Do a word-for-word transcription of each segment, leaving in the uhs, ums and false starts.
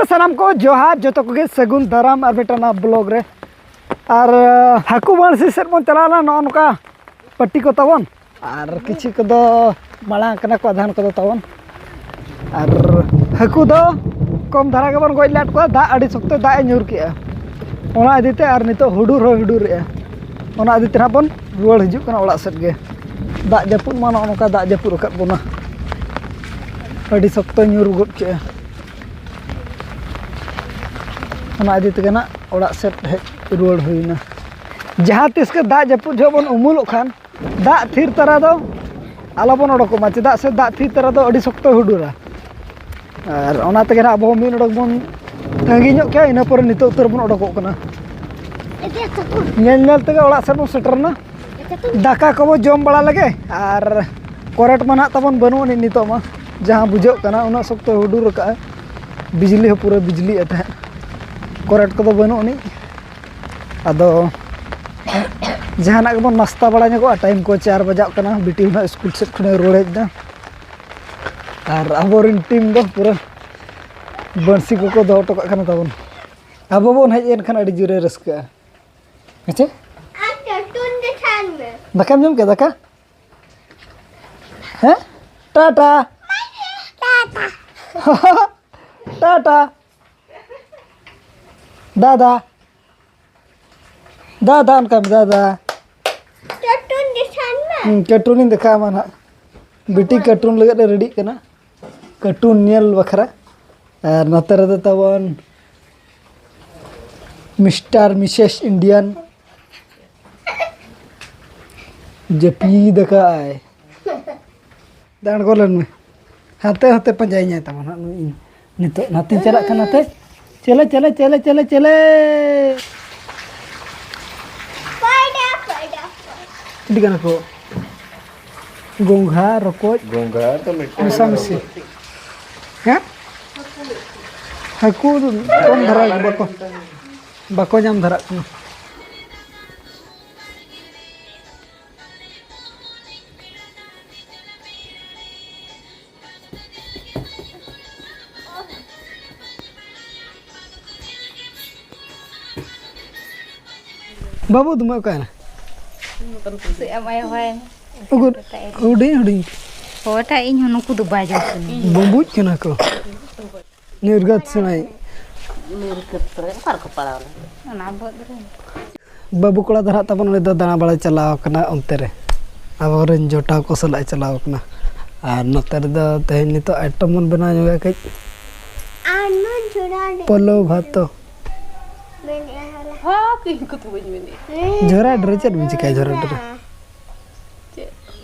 ᱥᱟᱱᱟᱢ ᱠᱚ ᱡᱚᱦᱟᱨ, ᱡᱚᱛᱚ ᱠᱚᱜᱮ ᱥᱟᱹᱜᱩᱱ ᱫᱟᱨᱟᱢ ᱟᱨ ᱢᱤᱫᱴᱟᱝ ᱱᱟᱣᱟ ᱵᱞᱚᱜ ᱨᱮ᱾ ᱟᱨ ᱦᱟᱹᱠᱩ ᱵᱟᱹᱬᱥᱤ ᱥᱮᱫ ᱵᱚᱱ ᱪᱟᱞᱟᱣ ᱞᱮᱱᱟ, ᱱᱚᱜᱼᱚ ᱱᱚᱝᱠᱟ ᱯᱟᱹᱴᱤ ᱠᱚ ᱛᱟᱵᱚᱱ, ᱟᱨ ᱠᱤᱪᱷᱩ ᱠᱚᱫᱚ ᱢᱟᱲᱟᱝ ᱠᱟᱱᱟ ᱠᱚ, ᱟᱫᱷᱟᱱ ᱠᱚᱫᱚ ᱛᱟᱵᱚᱱ᱾ ᱟᱨ ᱦᱟᱹᱠᱩ ᱫᱚ ᱠᱚᱢ ᱫᱷᱟᱨᱟ ᱜᱮᱵᱚᱱ ᱜᱚᱡ ᱞᱮᱫ ᱠᱚᱣᱟ, ᱫᱟᱜ ᱟᱹᱰᱤ ᱥᱚᱠᱛᱚ ᱫᱟᱜ ᱮ ᱧᱩᱨ ᱠᱮᱜᱼᱟ, ᱚᱱᱟ ᱤᱫᱤ ᱛᱮ᱾ ᱟᱨ ᱱᱤᱛᱚᱜ ᱦᱩᱰᱩᱨ ᱦᱚᱸᱭ ᱦᱩᱰᱩᱨᱮᱜᱼᱟ, ᱚᱱᱟ ᱤᱫᱤ ᱛᱮ ᱱᱟᱦᱟᱜ ᱵᱚᱱ ᱨᱩᱣᱟᱹᱲ ᱦᱤᱡᱩᱜ ᱠᱟᱱᱟ ᱚᱲᱟᱜ ᱥᱮᱫ ᱜᱮ᱾ ᱫᱟᱜ ᱡᱟᱹᱯᱩᱫ ᱢᱟ ᱱᱚᱜᱼᱚ ᱱᱚᱝᱠᱟ ᱫᱟᱜ ᱡᱟᱹᱯᱩᱫ ᱟᱠᱟᱫ ᱵᱚᱱᱟ, ᱟᱹᱰᱤ ᱥᱚᱠᱛᱚᱭ ᱧᱩᱨ ᱜᱚᱫ ᱠᱮᱜᱼᱟ, ᱚᱱᱟ ᱤᱫᱤ ᱛᱮᱜᱮ ᱱᱟᱜ ᱚᱲᱟᱜ ᱥᱮᱫ ᱦᱮᱡ ᱨᱩᱣᱟᱹᱲ ᱦᱩᱭᱱᱟ᱾ ᱡᱟᱦᱟᱸ ᱛᱤᱥ ᱜᱮ ᱫᱟᱜ ᱡᱟᱹᱯᱩᱫ ᱡᱚᱦᱚᱜ ᱵᱚᱱ ᱩᱢᱩᱞᱚᱜ ᱠᱷᱟᱱ, ᱫᱟᱜ ᱛᱷᱤᱨ ᱛᱟᱨᱟ ᱫᱚ ᱟᱞᱚᱵᱚᱱ ᱚᱰᱚᱠᱚᱜ ᱢᱟ, ᱪᱮᱫᱟᱜ ᱥᱮ ᱫᱟᱜ ᱛᱷᱤᱨ ᱛᱟᱨᱟ ᱫᱚ ᱟᱹᱰᱤ ᱥᱚᱠᱛᱚᱭ ᱦᱩᱰᱩᱨᱟ᱾ ᱟᱨ ᱚᱱᱟ ᱛᱮᱜᱮ ᱱᱟᱜ ᱟᱵᱚ ᱦᱚᱸ ᱢᱤᱫ ᱚᱰᱚᱠ ᱵᱚᱱ ᱛᱟᱺᱜᱤ ᱧᱚᱜ ᱠᱮᱜᱼᱟ, ᱤᱱᱟᱹ ᱯᱚᱨᱮ ᱱᱤᱛᱚᱜ ᱩᱛᱟᱹᱨ ᱵᱚᱱ ᱚᱰᱚᱠᱚᱜ ᱠᱟᱱᱟ᱾ ᱧᱮᱞ ᱧᱮᱞ ᱛᱮᱜᱮ ᱚᱲᱟᱜ ᱥᱮᱫ ᱵᱚᱱ ᱥᱮᱴᱮᱨᱱᱟ᱾ ᱫᱟᱠᱟ ᱠᱚᱵᱚ ᱡᱚᱢ ᱵᱟᱲᱟ ᱞᱮᱜᱮ, ᱟᱨ ᱠᱚᱨᱮᱱᱴ ᱢᱟ ᱱᱟᱜ ᱛᱟᱵᱚᱱ ᱵᱟᱹᱱᱩᱜ ᱟᱹᱱᱤᱡ ᱱᱤᱛᱚᱜ ᱢᱟ, ᱡᱟᱦᱟᱸ ᱵᱩᱡᱷᱟᱹᱜ ᱠᱟᱱᱟ ᱩᱱᱟᱹᱜ ᱥᱚᱠᱛᱚ ᱦᱩᱰᱩᱨ ᱟᱠᱟᱜᱼᱟ, ᱵᱤᱡᱽᱞᱤ ᱦᱚᱸ ᱯᱩᱨᱟᱹ ᱵᱤᱡᱽᱞᱤ ᱮᱫ ᱛᱟᱦᱮᱸᱫ᱾ ᱠᱚᱨᱮᱱᱴ ᱠᱚᱫᱚ ᱵᱟᱹᱱᱩᱜ ᱟᱹᱱᱤᱡ, ᱟᱫᱚ ᱡᱟᱦᱟᱱᱟᱜ ᱜᱮᱵᱚᱱ ᱱᱟᱥᱛᱟ ᱵᱟᱲᱟ ᱧᱚᱜᱚᱜᱼᱟ, ᱴᱟᱭᱤᱢ ᱠᱚ ᱪᱟᱨ ᱵᱟᱡᱟᱜ ᱠᱟᱱᱟ, ᱵᱤᱴᱤ ᱦᱚᱸ ᱥᱠᱩᱞ ᱥᱮᱫ ᱠᱷᱚᱱᱮ ᱨᱩᱣᱟᱹᱲ ᱦᱮᱡ ᱮᱱᱟ᱾ ᱟᱨ ᱟᱵᱚᱨᱮᱱ ᱴᱤᱢ ᱫᱚ ᱯᱩᱨᱟᱹ ᱵᱟᱹᱬᱥᱤ ᱠᱚᱠᱚ ᱫᱚᱦᱚ ᱦᱚᱴᱚ ᱠᱟᱜ ᱠᱟᱱᱟ ᱛᱟᱵᱚᱱ᱾ ᱟᱵᱚ ᱵᱚᱱ ᱦᱮᱡ ᱮᱱ ᱠᱷᱟᱱ ᱟᱹᱰᱤ ᱡᱳᱨᱮ ᱨᱟᱹᱥᱠᱟᱹᱜᱼᱟ᱾ ᱦᱮᱸ ᱪᱮ? ᱟᱨ ᱠᱟᱨᱴᱩᱱ ᱫᱮᱠᱷᱟᱣ ᱢᱮ᱾ ᱫᱟᱠᱟᱢ ᱡᱚᱢ ᱠᱮᱫᱟ? ᱫᱟᱠᱟ? ᱦᱮᱸ? ᱴᱟᱴᱟ᱾ ᱴᱟᱴᱟ᱾ ᱴᱟᱴᱟ᱾ ᱫᱟᱫᱟ᱾ ᱫᱟᱫᱟ ᱚᱱᱠᱟ ᱢᱮ, ᱫᱟᱫᱟ᱾ ᱠᱟᱨᱴᱩᱱ ᱫᱮᱠᱷᱟᱣ ᱢᱮ᱾ ᱦᱩᱸ, ᱠᱟᱨᱴᱩᱱᱤᱧ ᱫᱮᱠᱷᱟᱣ ᱟᱢᱟ ᱱᱟᱦᱟᱜ᱾ ᱵᱤᱴᱤ ᱠᱟᱨᱴᱩᱱ ᱞᱟᱹᱜᱤᱫ ᱮ ᱨᱮᱰᱤᱜ ᱠᱟᱱᱟ, ᱠᱟᱨᱴᱩᱱ ᱧᱮᱞ ᱵᱟᱠᱷᱨᱟ᱾ ᱟᱨ ᱱᱚᱛᱮ ᱨᱮᱫᱚ ᱛᱟᱵᱚᱱ ᱢᱤᱥᱴᱟᱨ ᱢᱤᱥᱮᱥ ᱤᱱᱰᱤᱭᱟᱱ᱾ ᱡᱟᱹᱯᱤᱫ ᱟᱠᱟᱫ ᱟᱭ᱾ ᱫᱟ ᱟᱬᱜᱚ ᱞᱮᱱ ᱢᱮ᱾ ᱦᱟᱱᱛᱮ ᱦᱟᱱᱛᱮ ᱯᱟᱸᱡᱟᱭᱤᱧᱟᱭ ᱛᱟᱢᱟ ᱱᱟᱦᱟᱜ ᱱᱩᱭ ᱤᱧ᱾ ᱱᱤᱛᱚᱜ ᱱᱟᱛᱮᱧ ᱪᱟᱞᱟᱜ ᱠᱟᱱᱟ ᱱᱟᱛᱮ᱾ ᱪᱮᱞᱮ, ᱪᱮᱞᱮ, ᱪᱮᱞᱮ, ᱪᱮᱞᱮ, ᱪᱮᱞᱮ᱾ ᱯᱟᱭᱰᱟ, ᱯᱟᱭᱰᱟ, ᱯᱟᱭᱰᱟ᱾ ᱪᱤᱞᱤ ᱠᱟᱱᱟ ᱠᱚ? ᱜᱚᱝᱜᱷᱟ, ᱨᱚᱠᱚᱡ, ᱜᱚᱝᱜᱷᱟ ᱛᱚ ᱢᱤᱫᱴᱟᱝ ᱢᱮᱥᱟᱢᱤᱥᱤ᱾ ᱦᱮᱸ? ᱦᱟᱹᱠᱩ ᱫᱚ ᱠᱚᱢ ᱫᱷᱟᱨᱟ ᱜᱮ ᱵᱟᱠᱚ, ᱵᱟᱠᱚ ᱧᱟᱢ ᱫᱷᱟᱨᱟᱜ ᱠᱟᱱᱟ᱾ ᱵᱟᱹᱵᱩ ᱫᱚ ᱢᱟ ᱚᱠᱟᱭᱮᱱᱟ? ᱪᱮᱫ ᱮᱢ ᱟᱭᱳ ᱦᱚᱭ? ᱩᱜᱩᱨ ᱦᱩᱰᱤᱧ ᱦᱩᱰᱤᱧ᱾ ᱦᱳᱭᱴᱟ, ᱤᱧ ᱦᱚᱸ ᱱᱩᱠᱩ ᱫᱚ ᱵᱟᱭ ᱡᱚᱢ ᱥᱟᱱᱟᱧᱟ᱾ ᱵᱩᱸᱵᱩᱡ ᱠᱟᱱᱟ ᱠᱚ᱾ ᱱᱤᱨᱜᱟᱛ ᱥᱮᱬᱟᱭ᱾ ᱱᱤᱨᱜᱟᱛ ᱥᱮᱬᱟᱭ ᱚᱠᱟ ᱨᱮᱠᱚ ᱯᱟᱲᱟᱣ ᱞᱮᱱᱟ? ᱚᱱᱟ ᱵᱟᱹᱫᱽ ᱨᱮ᱾ ᱵᱟᱹᱵᱩ ᱠᱚᱲᱟ ᱫᱚ ᱱᱟᱦᱟᱜ ᱛᱟᱵᱚᱱ ᱩᱱᱤ ᱫᱚ ᱫᱟᱬᱟ ᱵᱟᱲᱟᱭ ᱪᱟᱞᱟᱣ ᱠᱟᱱᱟ ᱚᱱᱛᱮ ᱨᱮ᱾ ᱟᱵᱚᱨᱮᱱ ᱡᱚᱴᱟᱣ ᱠᱚ ᱥᱟᱞᱟᱜ ᱮ ᱪᱟᱞᱟᱣ ᱠᱟᱱᱟ᱾ ᱟᱨ ᱱᱚᱛᱮ ᱨᱮᱫᱚ ᱛᱮᱦᱮᱧ ᱱᱤᱛᱚᱜ item ᱵᱚᱱ ᱵᱮᱱᱟᱣ ᱧᱚᱜᱟ ᱠᱟᱹᱡ᱾ ᱟᱨ ᱱᱩᱭ ᱡᱷᱚᱲᱟ ᱨᱮ᱾ ᱯᱟᱹᱞᱟᱹᱣ ᱵᱷᱟᱛ ᱛᱚ᱾ ᱢᱮᱱᱮᱫᱼᱟ ᱦᱟᱞᱟ᱾ ᱦᱚᱸ, ᱤᱧ ᱠᱚᱫᱚ ᱵᱟᱹᱧ ᱢᱮᱱᱮᱫᱼᱟ᱾ ᱦᱮᱸ, ᱡᱷᱚᱨᱟ ᱰᱨᱮ ᱪᱮᱫ ᱵᱤᱱ ᱪᱤᱠᱟᱹᱭᱟ ᱡᱷᱚᱨᱟ ᱰᱨᱮ? ᱪᱮᱫ?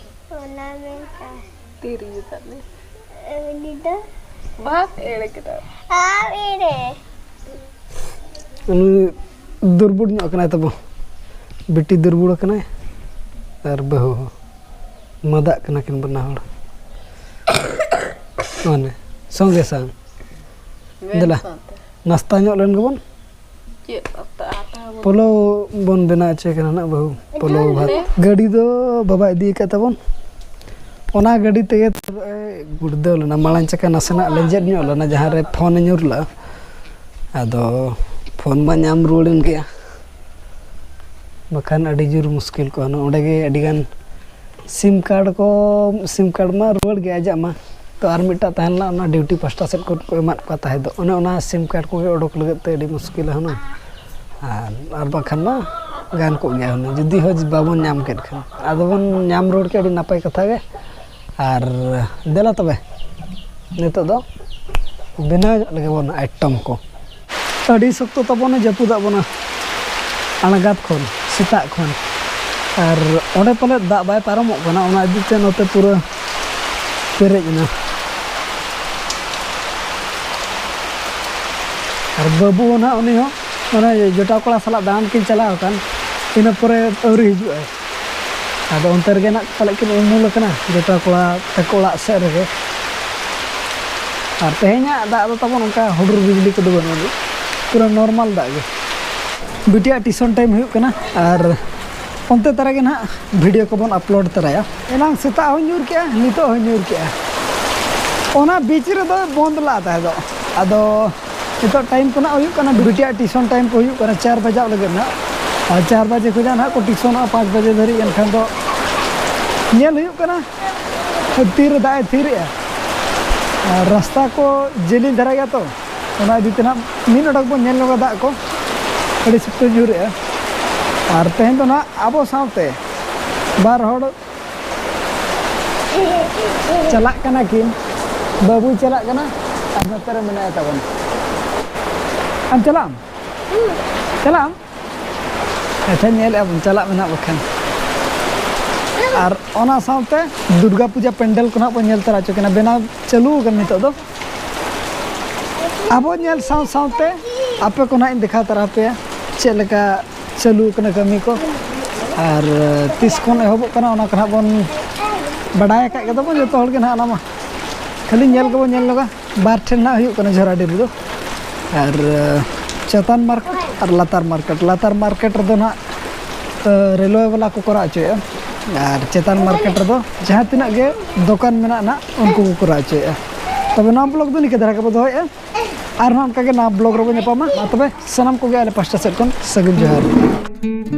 ᱚᱱᱟ ᱢᱮᱱ ᱠᱟᱜ᱾ ᱛᱤᱨᱭᱳ ᱛᱟᱞᱮ᱾ ᱩᱱᱤ ᱫᱚ? ᱵᱟᱝ ᱮᱲᱮ ᱠᱮᱫᱟ᱾ ᱟᱢ ᱮᱲᱮ᱾ ᱩᱱᱤ ᱫᱩᱨᱵᱩᱲ ᱧᱚᱜ ᱠᱟᱱᱟᱭ ᱛᱟᱵᱚ᱾ ᱵᱤᱴᱤ ᱫᱩᱨᱵᱩᱲ ᱠᱟᱱᱟᱭ ᱟᱨ ᱵᱟᱹᱦᱩ ᱦᱚᱸ᱾ ᱢᱟᱫᱟᱜ ᱠᱟᱱᱟ ᱠᱤᱱ ᱵᱟᱱᱟ ᱦᱚᱲ᱾ ᱢᱟᱱᱮ ᱥᱚᱸᱜᱮ ᱥᱟᱝ᱾ ᱢᱮᱱ ᱫᱮᱞᱟ, ᱥᱟᱶᱛᱮ᱾ ᱱᱟᱥᱛᱟ ᱧᱚᱜ ᱞᱮᱱ ᱜᱮᱵᱚᱱ᱾ ᱪᱮᱫ ᱟᱛᱟ ᱟᱛᱟ ᱵᱚᱱ ᱯᱳᱞᱳ ᱵᱚᱱ ᱵᱮᱱᱟᱣ ᱦᱚᱪᱚᱭ ᱠᱟᱱᱟ ᱱᱟᱜ ᱵᱟᱹᱦᱩ, ᱯᱳᱞᱳ ᱮᱱᱠᱷᱟᱱ ᱵᱷᱟᱛ᱾ ᱫᱮ᱾ ᱜᱟᱹᱰᱤ ᱫᱚ ᱵᱟᱵᱟ ᱤᱫᱤ ᱟᱠᱟᱫ ᱛᱟᱵᱚᱱ᱾ ᱚᱱᱟ ᱜᱟᱹᱰᱤ ᱛᱮᱜᱮ ᱛᱚᱵᱮ ᱜᱩᱲᱫᱟᱹᱣ ᱞᱮᱱᱟ᱾ ᱢᱟᱲᱟᱝ ᱪᱟᱠᱟ ᱱᱟᱥᱮᱱᱟᱜ ᱞᱮᱸᱡᱮᱫ ᱧᱚᱜ ᱞᱮᱱᱟ, ᱡᱟᱦᱟᱸ ᱨᱮ ᱯᱷᱳᱱᱮ ᱧᱩᱨ ᱞᱮᱜᱼᱟ᱾ ᱟᱫᱚ ᱯᱷᱳᱱ ᱢᱟ ᱧᱟᱢ ᱨᱩᱣᱟᱹᱲᱮᱱ ᱜᱮᱭᱟ, ᱵᱟᱠᱷᱟᱱ ᱟᱹᱰᱤ ᱡᱳᱨ ᱢᱩᱥᱠᱤᱞ ᱠᱚᱜᱼᱟ᱾ ᱱᱚᱰᱮ ᱜᱮ ᱟᱹᱰᱤᱜᱟᱱ ᱥᱤᱢ ᱠᱟᱨᱰ ᱠᱚ, ᱥᱤᱢ ᱠᱟᱨᱰ ᱢᱟ ᱨᱩᱣᱟᱹᱲ ᱜᱮ ᱟᱡᱟᱜ ᱢᱟ, ᱛᱚ ᱟᱨ ᱢᱤᱫᱴᱟᱝ ᱛᱟᱦᱮᱸ ᱞᱮᱱᱟ, ᱚᱱᱟ ᱰᱤᱭᱩᱴᱤ ᱯᱟᱥᱴᱟ ᱥᱮᱫ ᱠᱷᱚᱱ ᱠᱚ ᱮᱢᱟᱫ ᱠᱚᱣᱟ ᱛᱟᱦᱮᱸ ᱫᱚ, ᱚᱱᱮ ᱚᱱᱟ ᱥᱤᱢ ᱠᱟᱨᱰ ᱠᱚᱜᱮ ᱚᱰᱚᱠ ᱞᱟᱹᱜᱤᱫ ᱛᱮ ᱟᱹᱰᱤ ᱢᱩᱥᱠᱤᱞᱟ ᱦᱩᱱᱟᱹᱝ᱾ ᱟᱨ, ᱟᱨ ᱵᱟᱝᱠᱷᱟᱱ ᱢᱟ ᱜᱟᱱ ᱠᱚᱜ ᱜᱮᱭᱟ ᱦᱩᱱᱟᱹᱝ, ᱡᱩᱫᱤ ᱦᱚᱸ ᱵᱟᱵᱚᱱ ᱧᱟᱢ ᱠᱮᱫ ᱠᱷᱟᱱ᱾ ᱟᱫᱚ ᱵᱚᱱ ᱧᱟᱢ ᱨᱩᱣᱟᱹᱲ ᱠᱮᱫ, ᱟᱹᱰᱤ ᱱᱟᱯᱟᱭ ᱠᱟᱛᱷᱟ ᱜᱮ᱾ ᱟᱨ ᱫᱮᱞᱟ ᱛᱚᱵᱮ, ᱱᱤᱛᱚᱜ ᱫᱚ ᱵᱮᱱᱟᱣ ᱧᱚᱜ ᱞᱮᱜᱮ ᱵᱚᱱ item ᱠᱚ᱾ ᱟᱹᱰᱤ ᱥᱚᱠᱛᱚ ᱛᱟᱵᱚᱱᱮ ᱡᱟᱹᱯᱩᱫᱟᱜ ᱵᱚᱱᱟ ᱟᱬᱜᱟᱛ ᱠᱷᱚᱱ, ᱥᱮᱛᱟᱜ ᱠᱷᱚᱱ᱾ ᱟᱨ ᱚᱸᱰᱮ ᱯᱟᱞᱮᱫ ᱫᱟᱜ ᱵᱟᱭ ᱯᱟᱨᱚᱢᱚᱜ ᱠᱟᱱᱟ, ᱚᱱᱟ ᱤᱫᱤ ᱛᱮ ᱱᱚᱛᱮ ᱯᱩᱨᱟᱹ ᱯᱮᱨᱮᱡ ᱮᱱᱟ᱾ ᱟᱨ ᱵᱟᱹᱵᱩ ᱦᱚᱸ ᱱᱟᱦᱟᱜ, ᱩᱱᱤ ᱦᱚᱸ ᱢᱟᱱᱮ ᱡᱚᱴᱟᱣ ᱠᱚᱲᱟ ᱥᱟᱞᱟᱜ ᱫᱟᱬᱟᱱ ᱠᱤᱱ ᱪᱟᱞᱟᱣ ᱟᱠᱟᱱ, ᱤᱱᱟᱹ ᱯᱚᱨᱮ ᱟᱹᱣᱨᱤ ᱦᱤᱡᱩᱜᱼᱟᱭ᱾ ᱟᱫᱚ ᱚᱱᱛᱮ ᱨᱮᱜᱮ ᱱᱟᱜ ᱯᱟᱞᱮᱫ ᱠᱤᱱ ᱩᱢᱩᱞ ᱟᱠᱟᱱᱟ, ᱡᱚᱴᱟᱣ ᱠᱚᱲᱟ ᱛᱟᱠᱚ ᱚᱲᱟᱜ ᱥᱮᱫ ᱨᱮᱜᱮ᱾ ᱟᱨ ᱛᱮᱦᱮᱧᱟᱜ ᱫᱟᱜ ᱫᱚ ᱛᱟᱵᱚᱱ ᱚᱱᱠᱟ ᱦᱩᱰᱩᱨ ᱵᱤᱡᱽᱞᱤ ᱠᱚᱫᱚ ᱵᱟᱹᱱᱩᱜ ᱟᱹᱱᱤᱡ, ᱯᱩᱨᱟᱹ normal ᱫᱟᱜ ᱜᱮ᱾ ᱵᱤᱴᱤᱭᱟᱜ tuition time ᱦᱩᱭᱩᱜ ᱠᱟᱱᱟ, ᱟᱨ ᱚᱱᱛᱮ ᱛᱟᱨᱟ ᱜᱮ ᱱᱟᱦᱟᱜ video ᱠᱚᱵᱚᱱ upload ᱛᱟᱨᱟᱭᱟ᱾ ᱮᱱᱟᱝ ᱥᱮᱛᱟᱜ ᱦᱚᱸᱭ ᱧᱩᱨ ᱠᱮᱜᱼᱟ, ᱱᱤᱛᱚᱜ ᱦᱚᱸᱭ ᱧᱩᱨ ᱠᱮᱜᱼᱟ᱾ ᱚᱱᱟ ᱵᱤᱪ ᱨᱮᱫᱚ ᱵᱚᱱᱫ ᱞᱟᱜ ᱛᱟᱦᱮᱸ ᱫᱚ᱾ ᱟᱫᱚ ᱱᱤᱛᱚᱜ time ᱠᱚ ᱱᱟᱜ ᱦᱩᱭᱩᱜ ᱠᱟᱱᱟ, ᱵᱤᱴᱤᱭᱟᱜ tuition time ᱠᱚ ᱦᱩᱭᱩᱜ ᱠᱟᱱᱟ, ᱪᱟᱨ ᱵᱟᱡᱟᱜ ᱞᱟᱹᱜᱤᱫ ᱱᱟᱜ᱾ ᱟᱨ ᱪᱟᱨ ᱵᱟᱡᱮ ᱠᱷᱚᱱᱟᱜ ᱱᱟᱦᱟᱜ ᱠᱚ ᱴᱤᱭᱩᱥᱚᱱᱚᱜᱼᱟ ᱯᱟᱸᱪ ᱵᱟᱡᱮ ᱫᱷᱟᱹᱨᱤᱡ᱾ ᱮᱱᱠᱷᱟᱱ ᱫᱚ ᱧᱮᱞ ᱦᱩᱭᱩᱜ ᱠᱟᱱᱟ ᱛᱤᱨᱮ ᱫᱟᱜ ᱮ ᱛᱷᱤᱨᱮᱜᱼᱟ᱾ ᱟᱨ ᱨᱟᱥᱛᱟ ᱠᱚ ᱡᱮᱞᱮᱧ ᱫᱷᱟᱨᱟ ᱜᱮᱭᱟ ᱛᱚ, ᱚᱱᱟ ᱤᱫᱤ ᱛᱮ ᱱᱟᱦᱟᱜ ᱢᱤᱫ ᱚᱰᱚᱠ ᱵᱚᱱ ᱧᱮᱞ ᱧᱚᱜᱟ ᱫᱟᱜ ᱠᱚ ᱟᱹᱰᱤ ᱥᱚᱠᱛᱚ ᱧᱩᱨᱮᱜᱼᱟ᱾ ᱟᱨ ᱛᱮᱦᱮᱧ ᱫᱚ ᱱᱟᱦᱟᱜ ᱟᱵᱚ ᱥᱟᱶᱛᱮ ᱵᱟᱨ ᱦᱚᱲ ᱪᱟᱞᱟᱜ ᱠᱟᱱᱟ ᱠᱤᱱ, ᱵᱟᱹᱵᱩᱭ ᱪᱟᱞᱟᱜ ᱠᱟᱱᱟ ᱟᱨ ᱱᱚᱛᱮ ᱨᱮ ᱢᱮᱱᱟᱭᱟ ᱛᱟᱵᱚᱱ᱾ ᱟᱢ ᱪᱟᱞᱟᱜ ᱟᱢ? ᱪᱟᱞᱟᱜ ᱟᱢ? ᱟᱪᱪᱷᱟ, ᱧᱮᱞᱮᱫᱼᱟ ᱵᱚᱱ, ᱪᱟᱞᱟᱜ ᱢᱮᱱᱟᱜ ᱵᱟᱠᱷᱟᱱ᱾ ᱟᱨ ᱚᱱᱟ ᱥᱟᱶᱛᱮ ᱫᱩᱨᱜᱟ ᱯᱩᱡᱟ ᱯᱮᱱᱰᱮᱞ ᱠᱚ ᱱᱟᱦᱟᱜ ᱵᱚᱱ ᱧᱮᱞ ᱛᱚᱨᱟ ᱦᱚᱪᱚ ᱠᱤᱱᱟ, ᱵᱮᱱᱟᱣ ᱪᱟᱹᱞᱩ ᱟᱠᱟᱱ ᱱᱤᱛᱚᱜ ᱫᱚ᱾ ᱟᱵᱚ ᱧᱮᱞ ᱥᱟᱶ ᱥᱟᱶᱛᱮ ᱟᱯᱮ ᱠᱚ ᱱᱟᱦᱟᱜ ᱤᱧ ᱫᱮᱠᱷᱟᱣ ᱛᱟᱨᱟ ᱟᱯᱮᱭᱟ ᱪᱮᱫ ᱞᱮᱠᱟ ᱪᱟᱹᱞᱩ ᱟᱠᱟᱱᱟ ᱠᱟᱹᱢᱤ ᱠᱚ, ᱟᱨ ᱛᱤᱥ ᱠᱷᱚᱱ ᱮᱦᱚᱵᱚᱜ ᱠᱟᱱᱟ ᱚᱱᱟ ᱠᱚ ᱱᱟᱦᱟᱜ ᱵᱚᱱ ᱵᱟᱰᱟᱭ ᱟᱠᱟᱫ ᱜᱮᱫᱚ ᱵᱚᱱ ᱡᱚᱛᱚ ᱦᱚᱲ ᱜᱮ ᱱᱟᱦᱟᱜ᱾ ᱚᱱᱟ ᱢᱟ ᱠᱷᱟᱹᱞᱤ ᱧᱮᱞ ᱜᱮᱵᱚᱱ ᱧᱮᱞ ᱧᱚᱜᱟ᱾ ᱵᱟᱨ ᱴᱷᱮᱱ ᱱᱟᱦᱟᱜ ᱦᱩᱭᱩᱜ ᱠᱟᱱᱟ ᱡᱷᱚᱨᱟᱰᱤ ᱨᱮᱫᱚ, ᱟᱨ ᱪᱮᱛᱟᱱ ᱢᱟᱨᱠᱮᱴ ᱟᱨ ᱞᱟᱛᱟᱨ ᱢᱟᱨᱠᱮᱴ᱾ ᱞᱟᱛᱟᱨ ᱢᱟᱨᱠᱮᱴ ᱨᱮᱫᱚ ᱱᱟᱦᱟᱜ ᱨᱮᱞᱣᱮ ᱵᱟᱞᱟ ᱠᱚ ᱠᱚᱨᱟᱣ ᱦᱚᱪᱚᱭᱮᱫᱼᱟ, ᱟᱨ ᱪᱮᱛᱟᱱ ᱢᱟᱨᱠᱮᱴ ᱨᱮᱫᱚ ᱡᱟᱦᱟᱸ ᱛᱤᱱᱟᱹᱜ ᱜᱮ ᱫᱚᱠᱟᱱ ᱢᱮᱱᱟᱜᱼᱟ ᱱᱟᱦᱟᱜ ᱩᱱᱠᱩ ᱠᱚ ᱠᱚᱨᱟᱣ ᱦᱚᱪᱚᱭᱮᱫᱼᱟ᱾ ᱛᱚᱵᱮ ᱱᱚᱣᱟ ᱵᱞᱚᱜ ᱫᱚ ᱱᱤᱝᱠᱟᱹ ᱫᱷᱟᱨᱟ ᱜᱮᱵᱚ ᱫᱚᱦᱚᱭᱮᱫᱼᱟ, ᱟᱨᱦᱚᱸ ᱚᱱᱠᱟᱜᱮ ᱱᱟᱣᱟ ᱵᱞᱚᱜ ᱨᱮᱵᱚ ᱧᱟᱯᱟᱢᱟ᱾ ᱢᱟ ᱛᱚᱵᱮ ᱥᱟᱱᱟᱢ ᱠᱚᱜᱮ ᱟᱞᱮ ᱯᱟᱥᱴᱟ ᱥᱮᱫ ᱠᱷᱚᱱ ᱥᱟᱹᱜᱩᱱ ᱡᱚᱦᱟᱨ᱾